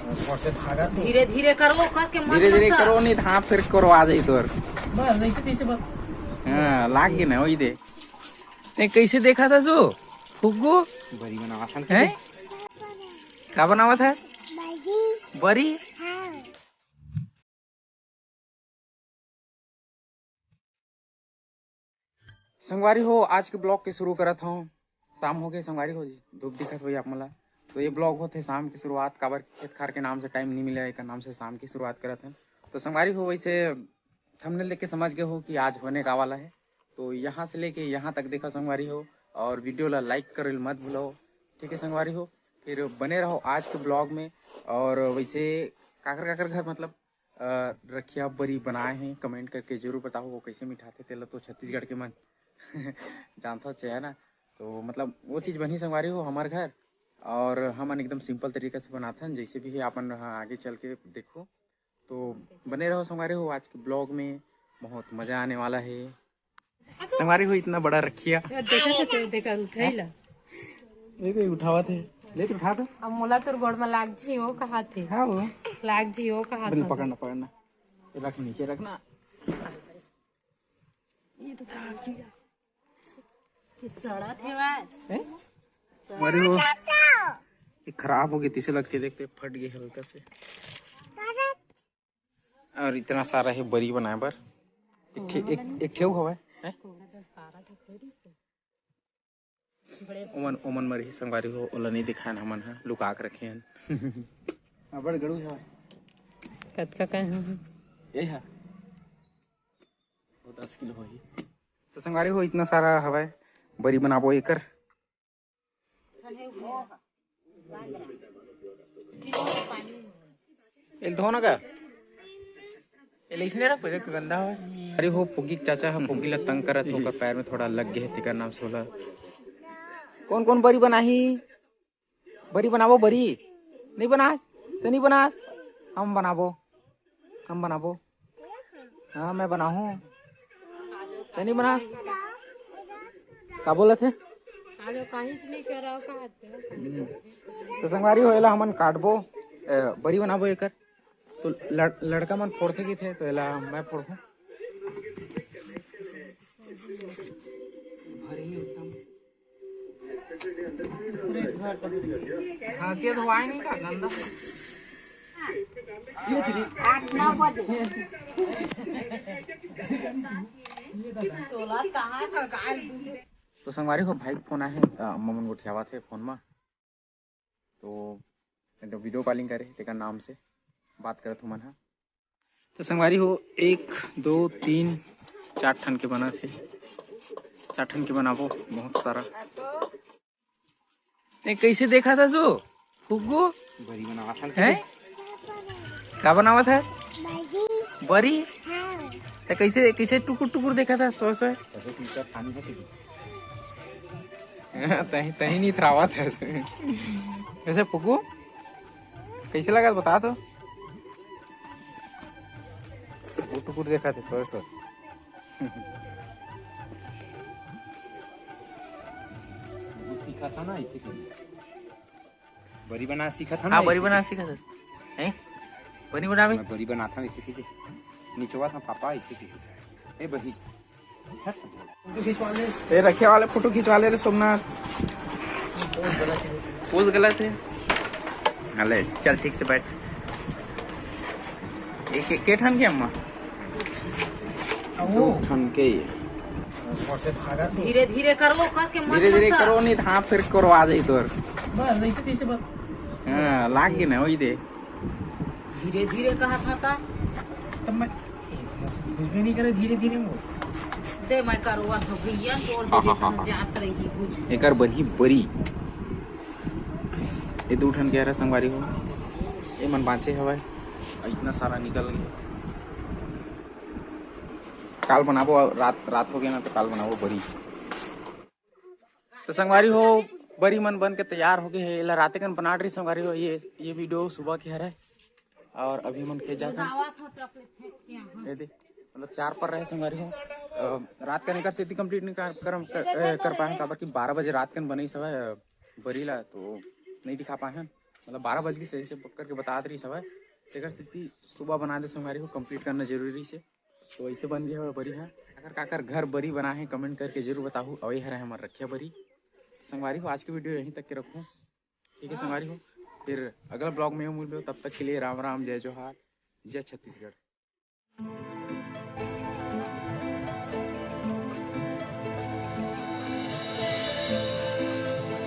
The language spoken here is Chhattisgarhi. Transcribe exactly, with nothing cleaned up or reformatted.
धीरे धीरे करो, कस के मत धीरे धीरे करो, नहीं तो हाथ फेर करो, आ जाई तोर। बस ऐसे पीछे बस। हाँ, लाग के ना, वही दे। ते कैसे देखा था सो? फुग्गू? बरी बनावा था। हैं? का बनावा था? बरी। बरी? हाँ। संगवारी हो, आज के ब्लॉग के शुरू करत हूँ। शाम हो गए संगवारी हो जी, धूप दिखत होई आप मन ला। तो ये ब्लॉग होथे शाम के शुरुआत, काबर खेत खार के नाम से टाइम नहीं मिला, एक नाम से शाम की शुरुआत करत हैं। तो संगवारी हो, वैसे थंबनेल देख के समझ गए हो कि आज होने का वाला है। तो यहाँ से लेके यहाँ तक देखा संगवारी हो, और वीडियो ला लाइक करे मत भूलो, ठीक है संगवारी हो। फिर बने रहो आज के ब्लॉग में। और वैसे काकर काकर घर मतलब अ, रखिया बरी बनाए हैं, कमेंट करके जरूर बताओ वो कैसे मिठाथे, तेला तो छत्तीसगढ़ के मन जानथो छे, है ना। तो मतलब वो चीज़ बनही संगवारी हो हमार घर, और हमन एकदम सिंपल तरीका से बनाथन, जैसे भी है अपन ह आगे चल के देखो। तो बने रहो संगवारी हो आज के ब्लॉग में, बहुत मज़ा आने वाला है। संगवारी हो इतना बड़ा रखिया। देखा तो, देखा, उठाई ला। ये तो उठावा थे। ले तो उठा तो। अब मोला तोर गोड़ में लाग जी, वो कहा थे। हाँ, वो। लाग जी, वो कहा बल था। पकड़ना, पकड़ना। ये रख, नीचे रखना। ये तो भाग गया। ये सड़ा थे भाई। हैं? अरे वो, ये खराब हो गई, तीसरे लग के देखते, फट गई हल्का से। और इतना सारा है बरी बनाए बर। एक ठे, एक, एक ठेऊ हवय, हैं? ओमन, ओमन मरही संगवारी हो, ओला नहीं दिखाएन हमन ह, लुका के रखे हन। अबड़ गड़ू हवय। कतका का है? ये है। वो दस किलो होही। तो संगवारी हो, इतना सारा हवय, बरी बनाबो एकर। एल धो ना का? एल इसने रख, पहले गंदा हो। अरे हो, पुगी के चाचा ह, पुगी ला तंग करत, ओकर पैर में थोड़ा लग गए, तेकर नाम से ओला। कौन कौन बरी बनाही? बरी बनाबो, बरी। नहीं बनास? तो नहीं बनास? हम बनाबो, हम बनाबो। हाँ, मैं बनाहूँ। तो नहीं बनास? का बोलत हे? आगे काहीच नहीं कर रहा, कहा थे। हम्म। तो संगवारी हो, एला हमन काटबो, ए, बरी बनाबो एकर। तो लड़-, लड़का मन फोड़थे किथे, तो एला मैं फोड़हूँ। भरी एकदम। पूरे घर का। हाशिया धोवाए नहीं का गंदा? आठ नौ बजे। तोला कहाँ था, काय दूध? तो संगवारी हो, भाई के फोन आए हे, अ, अम्मा मन गोठियावत हे फोन मा। तो वीडियो कॉलिंग करे, तेकर नाम से बात करत हमन ह। तो संगवारी हो, एक, दो, तीन, चार ठन के बनत हे। चार ठन के बनाबो, बहुत सारा। ए, कैसे देखा था सो? फुग्गू? बरी बनावत हन। हैं? का बनावत है? बरी। बरी? हाँ। तो कैसे, कैसे टुकुर टुकुर देखा था सो, सो? कैसे टीचर खानी है तुझे? तही, तही नहीं थरावत है। कैसे फुग्गू? कैसे लगा बता तो। टुकुर टुकुर देखा थे, सोए सोए। वो सीखा था ना, इसी के लिए। बरी बना सीखा था ना, हाँ, बरी इसी बना के। सीखा था। हैं? बरी बनावे? मैं बरी बनाता हूँ, इसी के लिए। निचवा था पापा, इसी के लिए। ए बही। ए, रखे वाले फोटो खिंचवा ले रे सोमनाथ। पोज गलत है। हाँ, ले, चल, ठीक से बैठ। एक, एक, के ठन के अम्मा? दो ठन के ये। धीरे धीरे करो, कस के मत धीरे धीरे करो। करो, नहीं तो हाथ फिर करो, आ जाई तोर। बस, ऐसे, ऐसे बस। हाँ, लाग गए ना, वही दे। धीरे धीरे कहा था का? तब मैं, ए, कुछ भी नहीं करे, धीरे धीरे बोल। दे, मैं करवा तो भैया तोड़ दे, हाँ, हाँ, हाँ, हाँ। जात रही कुछ। एकर बरही बरी। ये दू ठन के हरा संगवारी हो। ये मन बांचे हवय। अउ इतना सारा निकल गए। काल बनाबो, रात, रात हो गया ना, तो काल बनाबो बरी। तो संगवारी हो, बरी मन बन के तैयार हो गए हे। एला राते कन बनात रही संगवारी हो। ये, ये वीडियो सुबह के हरे और अभी मन खेत जात हन। ये दे, मतलब चार पर रहे संगवारी हो। अ, रात कन एकर सेती complete नहीं कर, कर, कर, ए, कर पाए हन, काबर कि बारह बजे रात कन बनई सवय, अ, बरी ला तो नहीं दिखा पाए हन। मतलब बारह बज गिस, ऐसे करके बतात रहिस हवय। तेकर सेती सुबह बना दे संगवारी हो, कंप्लीट करना जरूरी से। तो ऐसे बन गया हवय बरी ह। काकर काकर घर बरी बना है, कमेंट करके जरूर बताहू। अउ ये हरे हमर रखिया बरी। संगवारी हो, आज के वीडियो यहीं तक के रखूँ। ठीक है संगवारी हो, फिर अगला ब्लॉग में मिलबे। तब तक के लिए राम राम, जय जोहार, जय छत्तीसगढ़।